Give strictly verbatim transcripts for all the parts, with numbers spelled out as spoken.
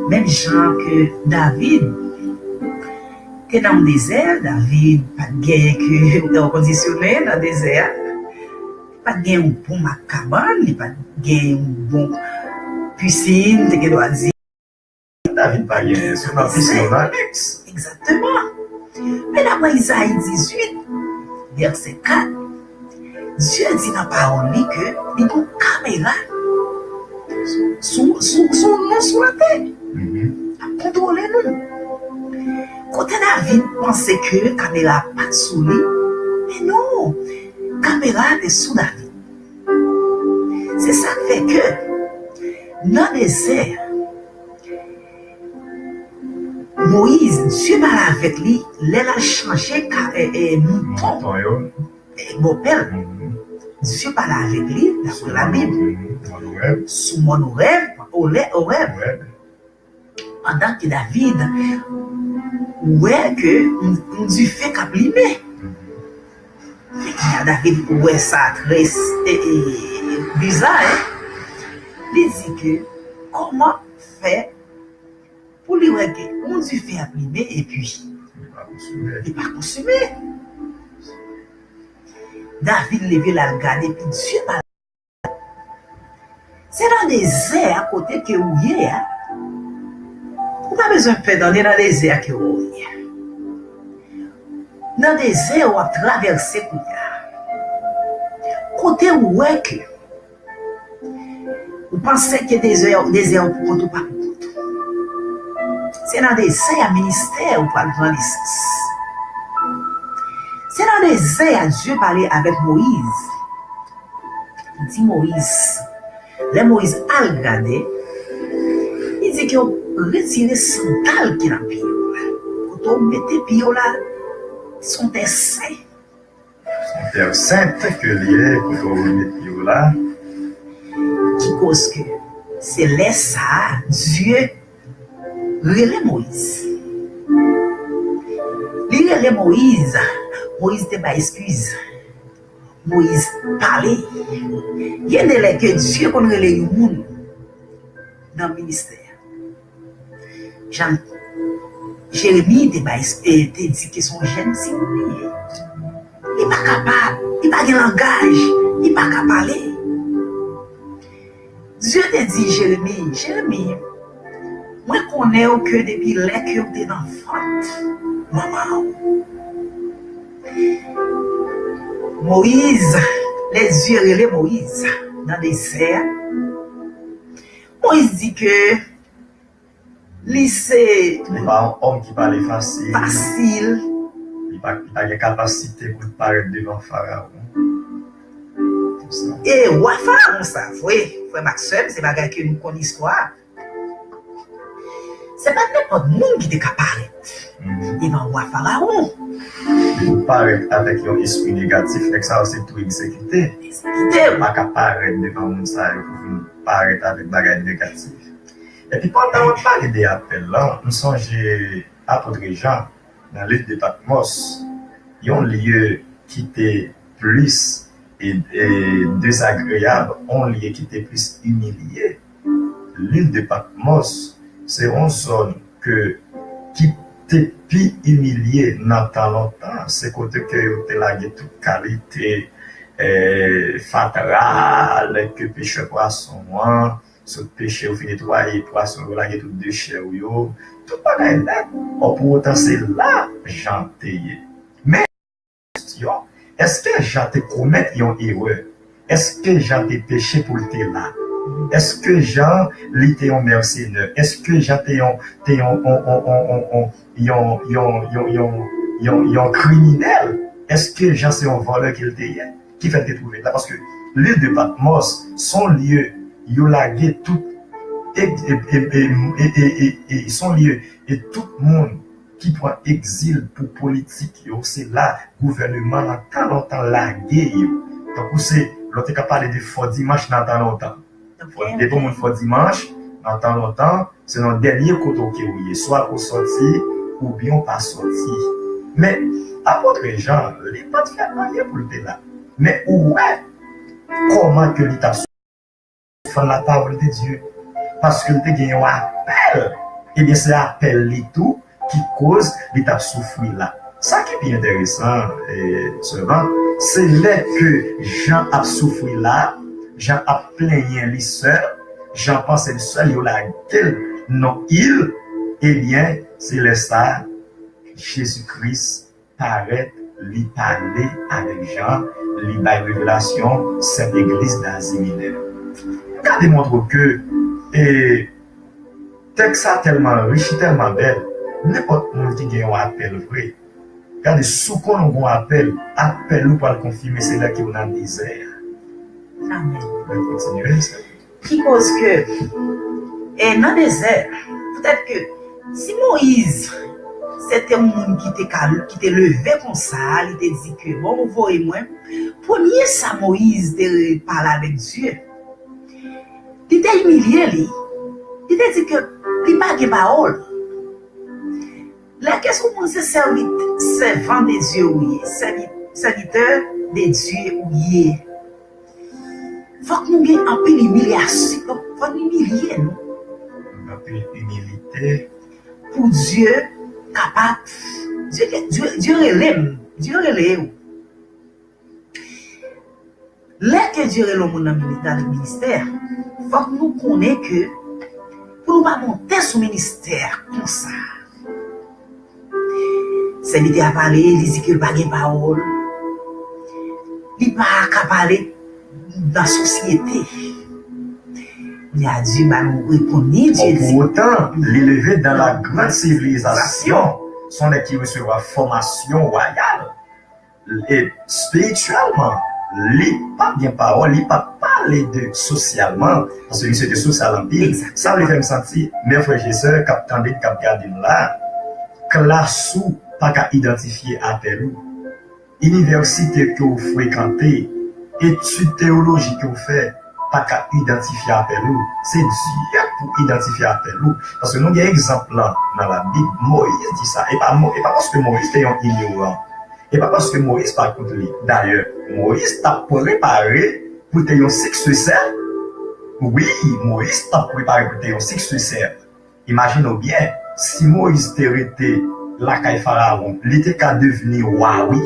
Menm jan ke David te nan yon dezè, David pa t genyen ke, ou kondisyone nan dezè a. Li pa t gen yon bon mak kabann, li pa t gen yon bon pisin, te gen dwa di. David pa gen, se nan pisin nan liks. Egzakteman. Men dapre Izayi dizuit, vèsè kat, Dye di nan pawòl li ke li gon kamera sou, sou, sou nou, sou latè. L ap kontwole nou. Kote David panse ke kamera a pa t sou li, men non, kamera a te sou David. Se sa k fè ke nan dezè a, Moyiz, Dye pale avèk li lè l al chanje ka, e, e, mouton, mouton yo, e, bòpè l. Dye pale avèk li, dapre Labib, sou mòn Orèb, Orè-, Orèb. Pandan ke David wè ke yon, yon dife k ap limen. Fè ki a David wè sa trè, e, e, biza, en. Li di ke kòman fè pou li wè ke yon dife ap limen epi li pa konsime. David leve l al gade, epi Dye pale. Se nan dezè a kote ke ou ye a. Ou pa bezwen pè, tande, nan dezè a ke ou ye a. Nan dezè a w ap travèse kounye a. Kote ou wè ke ou panse ke dezè, dezè a ou poukont ou pa poukont ou. Se nan dezè a ministè ou pral pran nesans. Se nan dezè a Dye pale avèk Moyiz. Li di Moyiz, lè Moyiz al gade, li di ke w retire sandal ki nan pye w la. Kote w mete pye w la, se yon tè sen. Se yon tè sent ke l ye, kote w met pye w la. Ki koz ke se lè sa a, Dye rele Moyiz. Li rele Moyiz, Moyiz te bay eskiz. Moyiz pale. Gen de lè ke Dye konn rele yon moun nan ministè. Jan Jeremi te bay, e, te di ke se yon jèn timoun li ye. Li pa kapab, li pa gen langaj, li pa ka pale. Dye te di Jeremi, Jeremi, mwen konnen w ke depi lè ke w te nan vant manman w. Moyiz, lè Dye rele Moyiz nan dezè a, Moyiz di ke li se, li pa yon òm ki pale fasil. Fasil. Li pa, li pa gen kapasite pou l parèt devan Farawon. Konsa. E wa Farawon sa, vre, frè m ak sè m, se bagay ke nou konn istwa. Se pa t nenpòt moun ki te ka parèt devan wa Farawon. Li parèt avèk yon espri negatif, nèg sa yo se tou egzekite. Egzekite. Ou pa ka parèt devan moun sa yo pou vin parèt avèk bagay negatif. Epi pandan w ap pale de apèl lan, m sonje Apot Jan nan liv de Patmòs, yon lye ki te plis e, e dezagreyab, yon lye ki te plis imilye. Lil de Patmòs se yon zòn ke, ki te pi imilye nan tan lontan. Se kote ke yo te lage tout kalite, e, fatra, lè ke pechè pwason an sot peche, yo fin netwaye pwason, yo lage tout dechè yo, tout bagay nèt. Ò, pou otan se la Jan te ye. Men, kestyon, èske Jan te komèt yon erè? Èske Jan te peche pou l te la? Èske Jan, li te yon mèsenè? Èske Jan te yon, te yon, yon, yon, yon, yon, yon, yon, yon, yon, yon, yon kriminèl? Èske Jan se yon vòlè ke l te ye? Ki fè l te twouve l la? Paske lil de Patmòs, se yon lye yo lage tout, e, e, e, e, e, e, e, e, se yon lye, e tout moun ki pran egzil pou politik yo, se la gouvèneman nan tan lontan lage yo. Tankou se, lè w te ka pale de Fò Dimanch nan tan lontan. Fò, depi yon moun Fò Dimanch, nan tan lontan, se nan dènye kote w ke w ye. Swa ou sòti, oubyen ou pa sòti. Men, apot Jan, li pa t fè anyen pou l te la. Men ou wè kòman ke li t ap fann lapawòl de Dye. Paske l te gen yon apèl. Ebyen, se apèl li tou ki koz li t ap soufri la. Sa ki pi enteresan, eh, sèvant, se lè ke Jan ap soufri la, Jan ap plenyen li sèl, Jan panse l sèl, yo lage l nan il, ebyen, se lè sa, Jezi Kris parèt, li pale avèk Jan, li bay revelasyon Sent Legliz Azi Minè. M ka demontre w ke, eh, tèks sa tèlman rich, li tèlman bèl. Nenpòt moun ki gen yon apèl vre, gade, si w konnen w gen yon apèl, apèl ou pral konfime se lè ke w nan dezè a. Amèn. Mwen kontinye, sè. Ki koz ke, e nan dezè, poutèt ke si Moyiz se te yon moun ki te ka, ki te leve konsa, li te di ke, "Bon, ou voye mwen." Premye sa Moyiz te pale avèk Dye, li te imilye li. Li te di ke li pa gen pawòl. Lè ke sou moun se sèvit, sèvan de Dye ou ye, sèvi, sèvitè de Dye ou ye, fòk nou gen anpil imilyasyon, fòk nou imilye nou. Anpil imilite. Pou Dye kapab, Dye, Dye, Dye rele m, Dye rele w. Lè ke Dye rele yon moun nan mini-, nan ministè, fòk nou konnen ke pou nou pa monte sou ministè konsa. Sèvitè a pale, li di ke l pa gen pawòl. Li pa ka pale nan sosyete. Kounye a, Dye ba nou reponn li, Dye di. Pour autant, li leve dans la grande civilisation. Se yon nèg ki resevwa fòmasyon wayal. E espirityèlman, li pa t gen pawòl, li pa t pale de sosyalman, paske misye te sosyal anpil. Sa vle fè m santi, mè frè e sè k ap tande m, k ap gade m la, klas ou pa ka idantifye apèl ou. Inivèsite ke w frekante, etid teyoloji ke w fè, pa ka idantifye apèl ou. Se Dye pou idantifye apèl ou. Paske nou gen egzanp lan nan Labib. Moyiz di sa. E pa, Mo- e pa paske Moyiz te yon inyoran. E pa paske Moyiz pa koute li. Dayè, Moyiz t ap prepare pou te yon siksesè. Wi, Moyiz t ap prepare pou te yon siksesè. Imajine w byen, si Moyiz te rete lakay Farawon, li te ka devni wa, wi.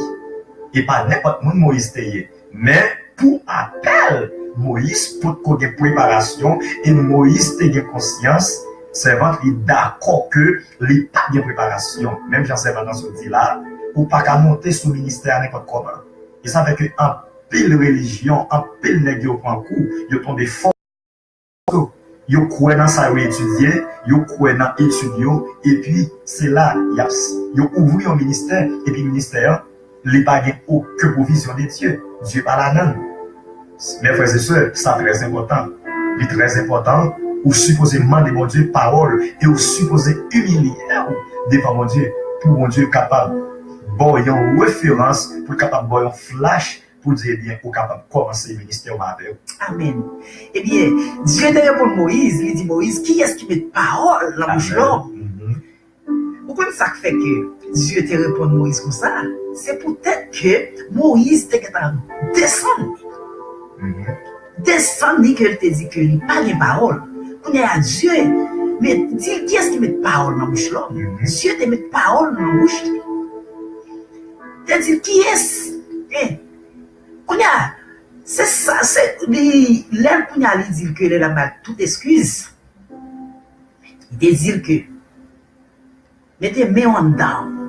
E pa nenpòt moun Moyiz te ye. Men, pou apèl, Moyiz potko gen preparasyon, e Moyiz te gen konsyans, sèvant li dakò ke li pa t gen preparasyon. Menm jan sèvant lan sot di la, ou pa ka monte sou ministè a nenpòt kòman. E sa fè ke anpil relijyon, anpil nèg yo pran kou, yo tonbe fò. Yo kwè nan sa yo etidye, yo kwè nan etid yo, epi se la y ap, yo ouvri yon ministè, epi ministè an, li pa gen okenn pwovizyon de Dye. Dye pa ladan l. Mè frè e sè, sa trè enpòtan. Li trè enpòtan, ou sipoze mande Bondye pawòl, e ou sipoze imilye w devan Bondye, pou Bondye kapab ba w yon referans, pou l kapab ba w yon flach, pou di, ebyen, ou kapab kòmanse ministè w, m avè w. Amèn. Ebyen, Dye te reponn Moyiz, li di Moyiz, "Kiyès ki met pawòl nan bouch lòm?" Ou konn sa k fè ke Dye te reponn Moyiz konsa? Se poutèt ke Moyiz te gentan desann li. Desann li ke l te di ke li pa gen pawòl. Kounye a, Dye met, di l, "Kiyès ki met pawòl nan bouch lòm?" Dye te met pawòl nan bouch li. Te di l, "Kiyès?" Kounye a, se sa, se li, lè kounye a li di l ke lè l ap bay tout eskiz, li te di l ke, "Mete men w anndan w."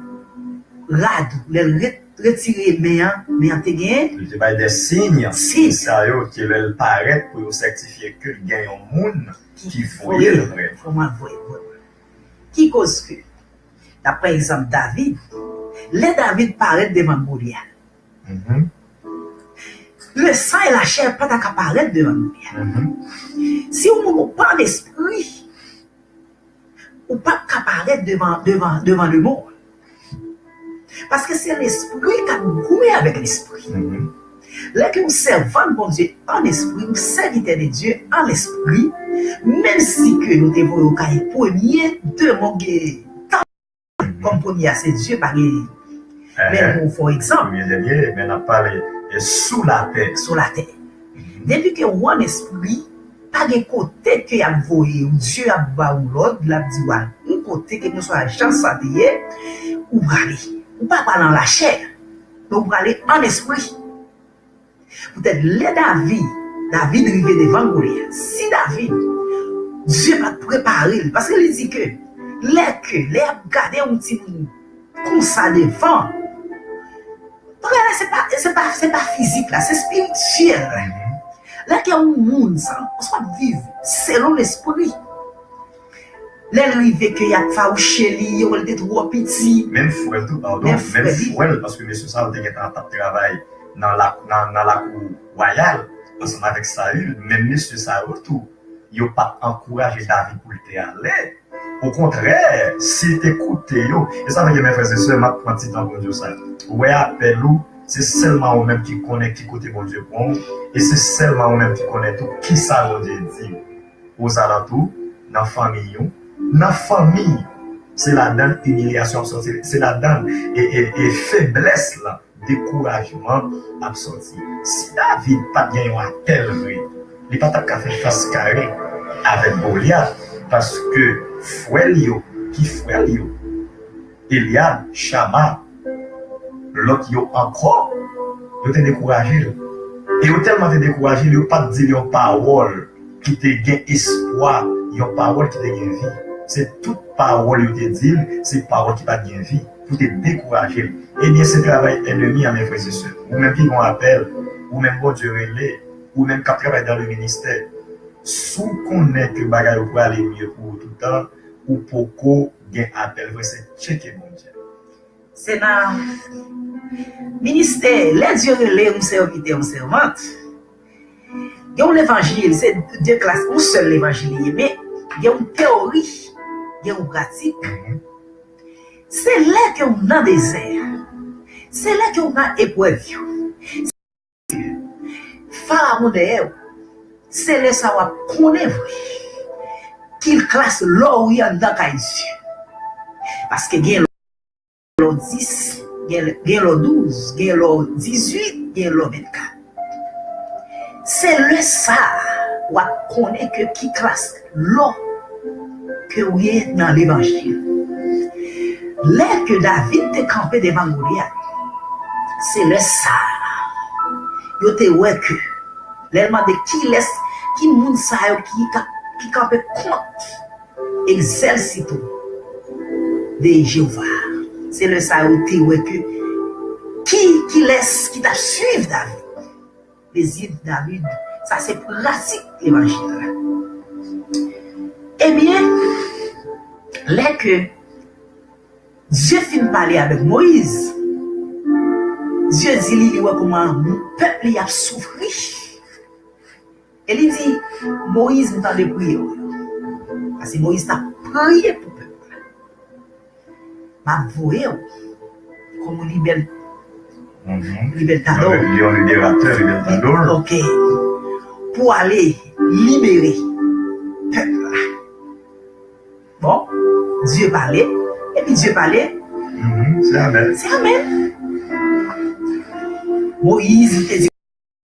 Rad ou, lè l re-, retire men an, men an te gen. Li te bay de siy, siy sa yo ke lè l parèt pou yo sètifye ke l gen yon moun ki voye l vrèman. Vrèman, vrèman. Ki koz ke, n ap pran egzanp David. Lè David parèt devan Golyat, le sang et la chair pa ta ka parèt devan Golyat. Si yon moun ou pa an espri, ou p ap ka parèt devan, devan, devan lemonn. Paske se lespri k ap goumen avèk lespri. Lè ke yon sèvant Bondye an espri, yon sèvitè de Dye an espri, menm si ke yo te voye w kay premye demon gen kòm premye a se Dye, pa gen. Men pou fè egzanp. Premye dènye, men n ap pale, e, sou latè. Sou latè. Depi ke w an espri, Pa gen kote ke y ap voye ou, Dye ap ba ou lòd, l ap di w al yon kote, kèlkeswa jan sa te ye, ou prale. Ou pa prale an lachè, men ou prale an espri. Poutèt lè David, David rive devan Golyat, si David, Dye pa t prepare l, paske li di ke lè ke, lè y ap gade yon timoun konsa devan, bagay la se pa, se pa, se pa fizik la, se espirityèl. Lè ke yon moun sa, sa ap viv selon lespri. Lè l rive ke y ap fawouche li, yo wè l te twò piti. Menm frè l tou, padon, menm frè l, paske mesye sa yo te gentan t ap travay nan la, nan, nan lakou wayal, ansanm avèk Sayil, menm mesye sa yo tou, yo pa t ankouraje David pou l te ale. Okontrè, si l te koute yo, e sa fè ke, men frè e sè, m ap pran ti tan pou m di w sa. Ou wè apèl ou, se sèlman ou menm ki konnen ki kote Bondye pran w, e se sèlman ou menm ki konnen tou kisa Bondye di w. Ozalantou, nan fanmiy ou, nan fanmiy, se ladan l imilyasyon ap sòti, se ladan l e, e, e feblès lan, dekourajman ap sòti. Si David pa t gen yon apèl vre, li pa t ap ka fè fas kare avèk Golyat, paske frè l yo, ki frè l yo, Elyab, Chama, lòt yo ankò, yo te dekouraje l. E yo tèlman te dekouraje l, yo pa t di l yon pawòl ki te gen espwa, yon pawòl ki te gen vi. Se tout pawòl yo te di l, se pawòl ki pa t gen vi, pou te dekouraje l. Ebyen, se travay ènmi an, men frè e sè. Ou menm ki gen yon apèl, ou menm Bondye rele, ou menm k ap travay dans le ministère, si w konnen ke bagay yo prale mye pou ou toutan, ou poko gen apèl vre, se tcheke Bondye. Se nan ministè, lè Dye rele yon sèvitè, yon sèvant, gen yon levanjil, se de klas, yon sèl levanjil li ye, men gen yon teyori, gen yon pratik. Se lè ke w nan dezè a, se lè ke w nan eprèv yo, Farawon dèyè w, se lè sa w ap konnen vre ki klas lò ou ye anndan kay Dye. Paske gen lò dis, gen, gen lò douz, gen lò dizuit, gen lò vennkat. Se lè sa a w ap konnen ke ki klas lò ke w ye nan levanjil. Lè ke David te kanpe devan Golyat, se lè sa a yo te wè ke, lè l mande kilès, ki moun sa yo ki ka, ki kanpe kont egzèsitou de Jewova. Se lè sa yo te wè ke ki, kilès ki t ap swiv David. Dezi David, sa se pratik levanjil la. Ebyen, lè ke Dye fin pale avèk Moyiz, Dye di li, li wè kòman pèp li ap soufri. E li di, Moyiz, m tande priyè w yo. Paske Moyiz t ap priye pou pèp la. M ap voye w kòm yon libè-, libètadò. Yon liberatè, libètadò. Ok. Pou ale libere pèp la. Bon, Dye pale, epi Dye pale. Se amèn. Se amèn. Moyiz, li te di,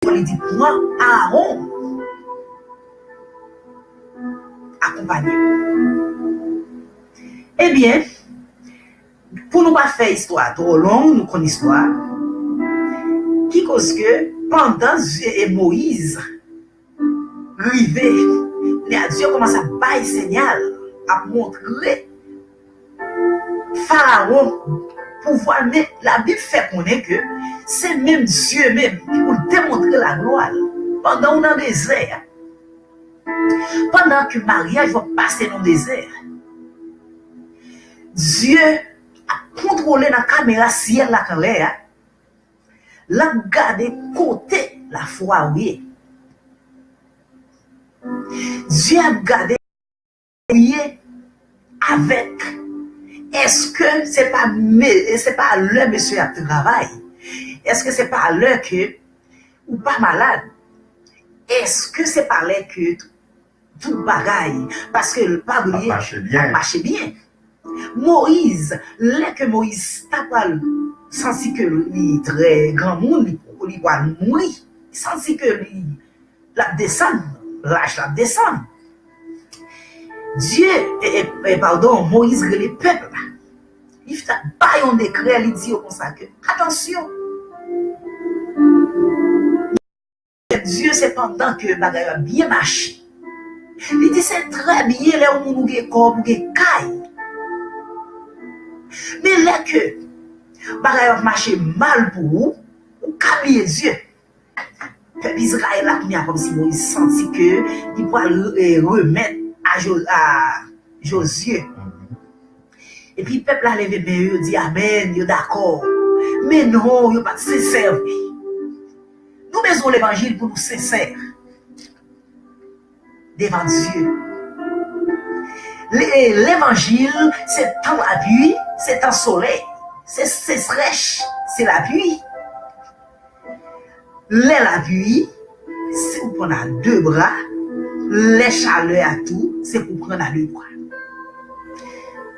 li di, pran Arawon, akonpanye m. Ebyen, pou nou pa fè istwa twò long, nou konn istwa. Ki koz ke pandan Dye e Moyiz rive, lè Dye kòmanse ap bay siyal, ap montre Farawon pouvwa l, men Labib fè konnen ke se menm Dye menm ki pou demontre laglwa l. Pandan w nan dezè a, pandan ke maryaj w ap pase nan dezè a, Dye ap kontwole nan kamera syèl la k anlè a, l ap gade kote lafwa w ye. Dye ap gade ou ye avèk. Èske se pa me-, se pa lè mesye ap travay? Èske se pa lè ke ou pa malad? Èske se pa lè ke tout bagay, paske l pa bliye, ap mache byen. Moyiz, lè ke Moyiz ta pral santi ke li trè granmoun, li, li pral mouri, santi ke li, l ap desann, laj la ap desann. Dye, e, e, e, padon, Moyiz rele pèp la. Li fè ba yon dekrè, li di yo konsa ke, atansyon, Dye se pandan ke bagay yo ap byen mache. Li di se trè byen lè yon moun ou gen kòb, ou gen kay. Men lè ke bagay yo ap mache mal pou ou, ou ka bliye Dye. Pèp Izrayèl la, kounye a, kòmsi Moyiz santi ke li pral, eh, remèt a Jo-, a Jozye. Epi pèp la leve men yo, yo di amèn, yo dakò. Men non, yo pa t sensè vre. Nou bezwen levanjil pou nou sensè devan Dye. Le-, levanjil, se tan lapli, se tan solèy, se, se sèch, se lapli. Lè lapli, se pou pran a de bra, lè chalè a tou, se pou pran a de bra.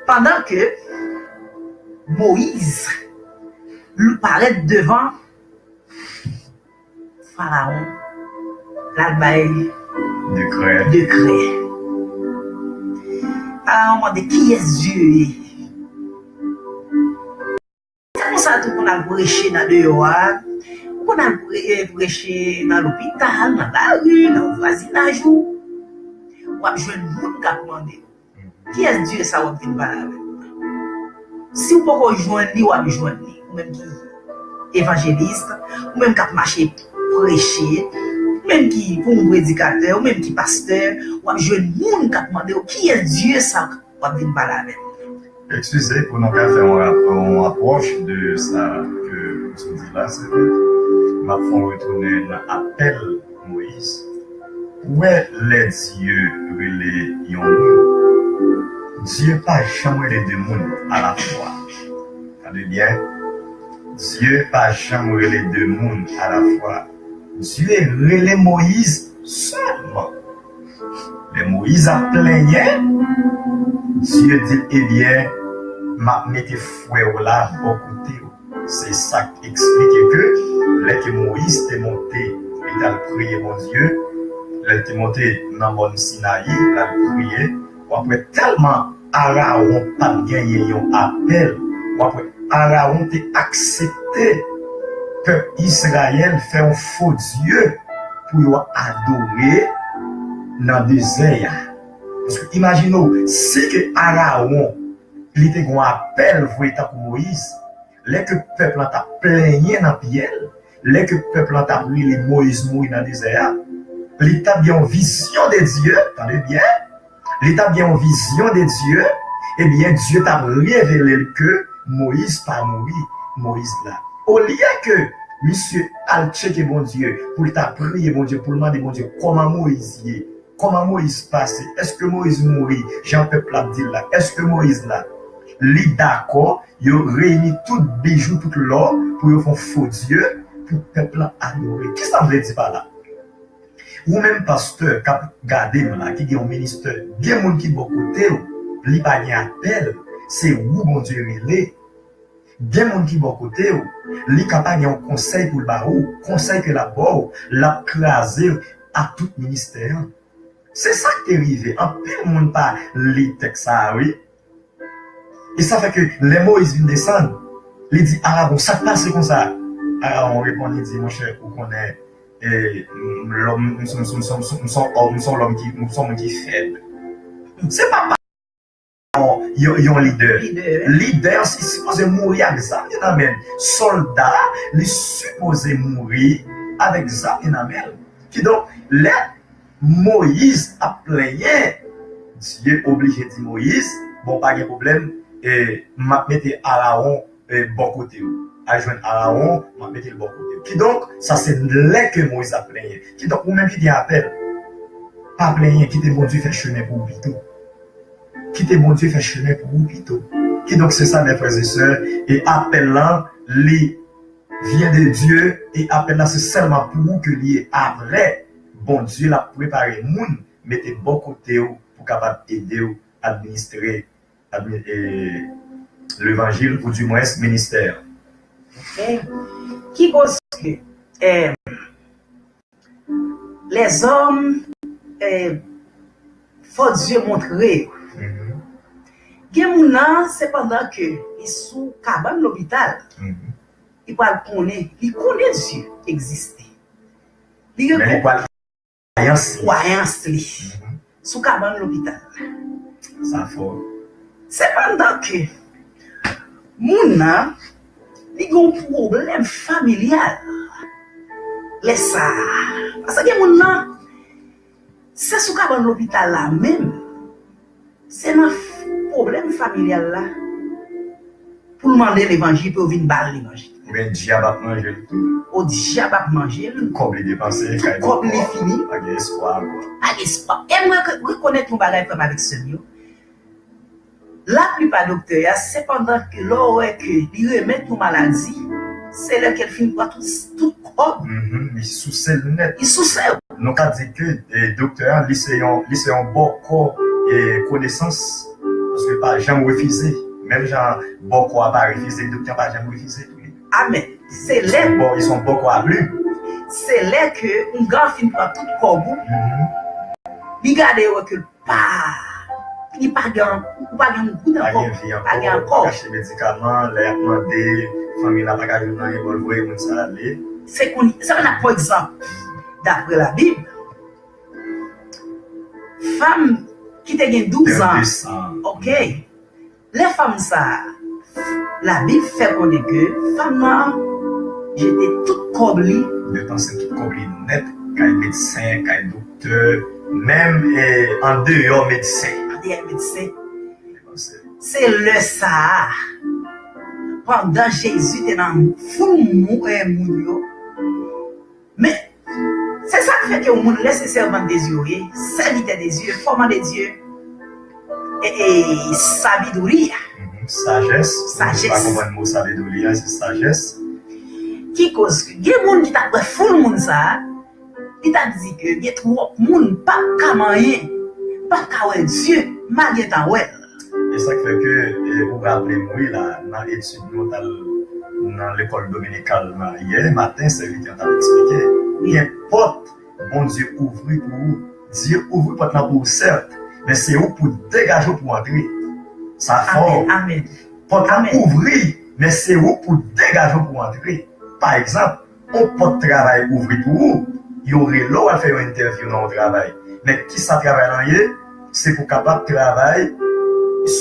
Pandan ke Moyiz, li parèt devan Farawon, l al bay dekrè. Dekrè. Farawon mande, kiyès Dye ye? Se konsa tou konn al preche nan deyò a. Ou konn al pre-, eh, preche nan lopital, nan lari, nan vwazinaj ou. W ap jwenn moun k ap mande w, kiyès Dye sa w ap vin pale avè m nan? Si w poko jwenn li, w ap jwenn li. Ou menm ki evanjelis, ou menm k ap mache preche, ou menm ki pou yon predikatè, ou menm ki pastè, w ap jwenn moun k ap mande w, kiyès Dye sa w ap vin pale avè m? Eskize pou nou ka fè yon rap-, yon apwòch de sa ke w sot di la, se ke m ap fè yon retounen nan apèl Moyiz. Ou wè, lè Dye rele yon moun, Dye pa janm rele de moun alafwa. Tande byen, Dye pa janm rele de moun alafwa. Dye rele Moyiz sèlman. Lè Moyiz ap plenyen, Dye di l, ebyen, m ap mete frè w la bò kote w. Se sa k eksplike ke lè ke Moyiz te monte, li t al priye Bondye, lè l te monte nan mòn Sinayi, l al priye, w ap wè tèlman Arawon pa t genyen yon apèl, w ap wè Arawon te aksepte pèp Izrayèl fè yon fo dye pou yo adore nan dezè a. Paske imajine w, si ke Arawon, li te gen yon apèl vre tankou Moyiz, lè ke pèp lan t ap plenyen nan pye l, lè ke pèp lan t ap rele Moyiz mouri nan dezè a, li t ap gen yon vizyon de Dye, tande byen, li t ap gen yon vizyon de Dye, ebyen, Dye t ap revele l ke Moyiz pa mouri, Moyiz la. Olye ke misye al tcheke Bondye, pou l ta priye Bondye, pou l mande Bondye kòman Moyiz ye, kòman Moyiz pase, èske Moyiz mouri, jan pèp la ap di l la, èske Moyiz la? Li dakò, yo reyini tout bijou, tout lò pou yo fè yon fo dye pou pèp lan adore. Kisa m vle di pa la? Ou menm pastè k ap gade m la, ki gen yon ministè, gen moun ki bò kote w, li pa gen apèl, se ou Bondye rele. Gen moun ki bò kote w, li ka pa gen yon konsèy pou l ba ou, konsèy ke l ap ba w, l ap kraze ak tout ministè an. Se sa k te rive, anpil moun pa li tèks sa a, wi. E sa fè ke lè Moyiz vin desann, li di Arawon, sa k pase konsa? Arawon reponn, li di, monchè, ou konnen, e, m, lòm, m, m, m, m, m, m, m son òm, m son lòm ki, m son moun ki fèb. Se pa, pa yon, yon, yon lidè. Lidè. Lidè an si-, sipoze mouri ak zam li nan men l. Sòlda, li sipoze mouri avèk zam li nan men l. Kidonk, lè Moyiz ap plenyen, Dye oblije di Moyiz, bon, pa gen pwoblèm, e, m ap mete Arawon, e, bò kote w. Al jwenn Arawon, m ap mete l bò kote w. Kidonk, sa se lè ke Moyiz ap plenyen. Kidonk, ou menm ki gen apèl, pa plenyen, kite Bondye fè chemen pou ou pito. Kite Bondye fè chemen pou ou pito. Kidonk, se sa, mes frères et sœurs, e apèl lan, li vyen de Dye, e apèl la se sèlman pou ou ke li ye. Apre, Bondye l ap prepare moun, mete bò kote w pou kapab ede w administre, admi-, e, levanjil, oudimwens ministè. Ok. Ki kote, e, lèzòm eh, fò Dye montre yo. Gen moun nan, se pandan ke li sou kabann lopital, li pral konnen, li konnen Dye egziste. Li Men li gen pral kwayans li. Kwayans li sou kabann lopital. Sa fò. Sepandan ke moun nan, li gen yon pwoblèm familyal. Lè sa a, paske gen moun nan, se sou kabann lopital la menm, se nan f- pwoblèm familyal la pou l mande levanjil, pou yo vin ba l levanjil. Oubyen dyab ap manje l tou. O dyab ap manje l. Tout kòb li depanse, tout kay kòb li fini. Pa gen espwa ankò. Pa gen espwa. E mwen re- rekonèt yon bagay, frè m avèk sè m yo. Laplipa doktè a, sepandan ke lè w wè ke li remèt yon maladi, se lè ke l fin pran tout, tout kòb. Mhm, li souse l nèt. Li souse l. Nou ka di ke eh, doktè a, li se yon, li se yon bòkò eh, konesans, paske l pa janm refize. Menm jan bòkò a pa refize, doktè a pa janm refize tou li. Amèn. Se lè Bon, li se yon bòkò a plim. Se lè ke oungan fin pran tout kòb ou, li gade yo ke l pa, li pa gen, ou pa gen yon goud Pa gen ankò, vi pa gen ankò, ankò. Achte medikaman, lè y ap mande, fanmi la pa ka jwenn anyen, bon, l voye moun sa ale. Se konn, sa vin ap pran egzanp, daprè Labib, fanm ki te gen douz an, Pèdi san. Ok, lè fanm sa a, Labib fè konnen ke fanm nan jete tout kòb li. Depanse tout kòb li nèt, kay medsen, kay doktè, menm eh, andeyò medsen. Andeyò medsen. Depanse. Se lè sa a, pandan Jezi te nan foul mou- eh, moun yo, men, se sa k fè ke yon moun, lè se sèvant de Dye ou ye, sèvitè de Dye, fòman de Dye, e, e, sabidouri a. Mhm. Sajès. Sajès. Pa konprann mo sabidouri a, se sajès. Ki koz ke gen moun ki t ap wè foul moun sa a, li t ap di ke gen twòp moun p ap ka manyen, p ap ka wè Dye, m a gentan wè l. E sa k fè ke, e, ou raple m, wi, la, nan etid nou t al nan lekòl dominikal nan yè maten, sèvitè an t ap eksplike. Gen pòt Bondye ouvri pou ou. Dye ouvri pòt lan pou ou, sèt, men se ou pou degaje w pou antre. Sa fò. Amèn, amèn. Pòt lan ouvri, men se ou pou degaje w pou antre. Pa egzanp, yon pòt travay ouvri pou ou, yo rele w al fè yon entèvyou nan yon travay. Men kisa travay lan ye? Se pou kapab travay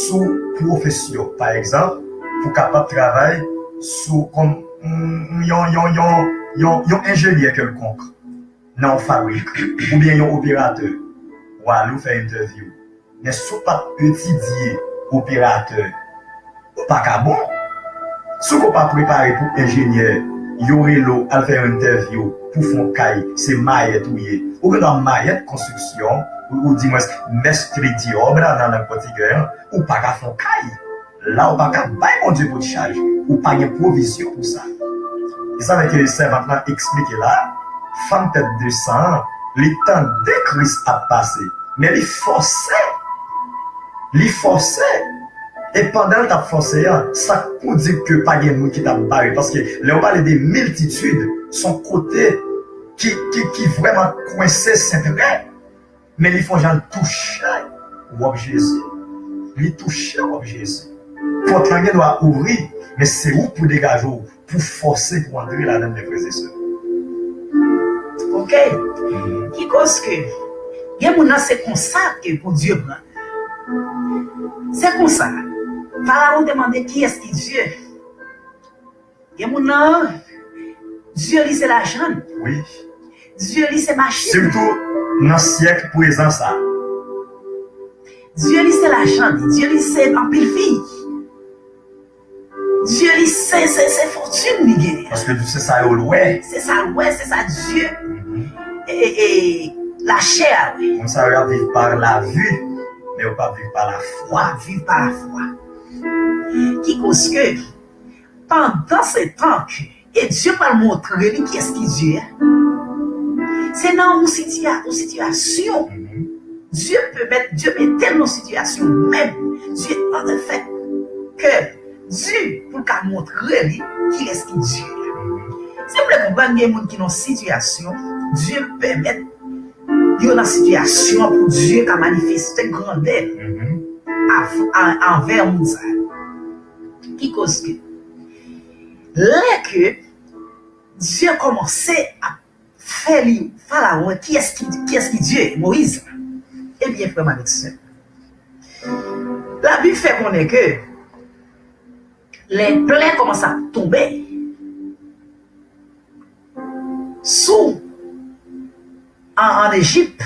sou pwofesyon. Pa egzanp, pou kapab travay sou kòm mm, yon, yon, yon, yon, yon enjenyè kèlkonk nan yon fabrik, oubyen yon operatè. W ale w fè entèvyou. Men si w pa t etidye operatè, ou pa ka bon. Si w pa prepare pou enjenyè, yo rele w al fè yon entèvyou pou fè yon kay, se mayèt ou ye. Ou gen dwa mayèt konstriksyon, ou, ou dimwens mestre de obra nan lang pòtigè an, ou pa ka fè yon kay. La ou pa ka bay Bondye bout chaj, ou pa gen pwovizyon pou sa. E sa fè ke sèvant lan eksplike la, fanm tèt de san an, li tande Kris ap pase, men li fòse. Li fòse. E pandan l t ap fòse an, sa k pou di ke pa gen moun ki t ap bare? Paske lè w pale de miltitid, se yon kote ki, ki, ki vrèman kwense, sentrè. Men li fè yon jan l touche wòb Jezi. Li touche wòb Jezi. Pòt lan gen dwa ouvri, men se ou k pou degaje w, pou fòse pou antre ladan l, men frè e sè. Ok. Ki koz ke gen moun nan se konsa ke Bondye pran. Se konsa. Farawon te mande kiyès ki Dye. Gen moun nan, Dye li se lajan. Wi. Dye li se machin. Sitou nan syèk prezan sa. Dye li se lajan li, Dye li se anpil fi. Dye li se, se, se fòtin li gen. Paske se sa yo l wè. Se sa l wè, se sa Dye. Mhm. E, e, e lachè a wè. Moun sa yo ap viv pa la vi, men yo p ap viv pa la fwa. Yo ap viv pa la fwa. Ki koz ke pandan se tan ke, e Dye pral montre li kiyès ki Dye a. Se nan yon sitiya-, yon sitiyasyon. Mhm. Dye pèmèt, Dye mete l nan sitiyasyon menm. Dye an fè ke Dye pou l ka montre li kiyès ki Dye a. Mhm. Si w vle konprann, gen moun ki nan sitiyasyon, Dye pèmèt yo nan sitiyasyon pou Dye ka manifeste grandè l anvè moun sa yo. Ki koz ke lè ke Dye kòmanse ap fè li, Farawon, kiyès ki, kiyès ki Dye? Moyiz. Ebyen, frè m avèk sè m, Labib fè konnen ke lè plè kòmanse ap tonbe sou an, an Ejip,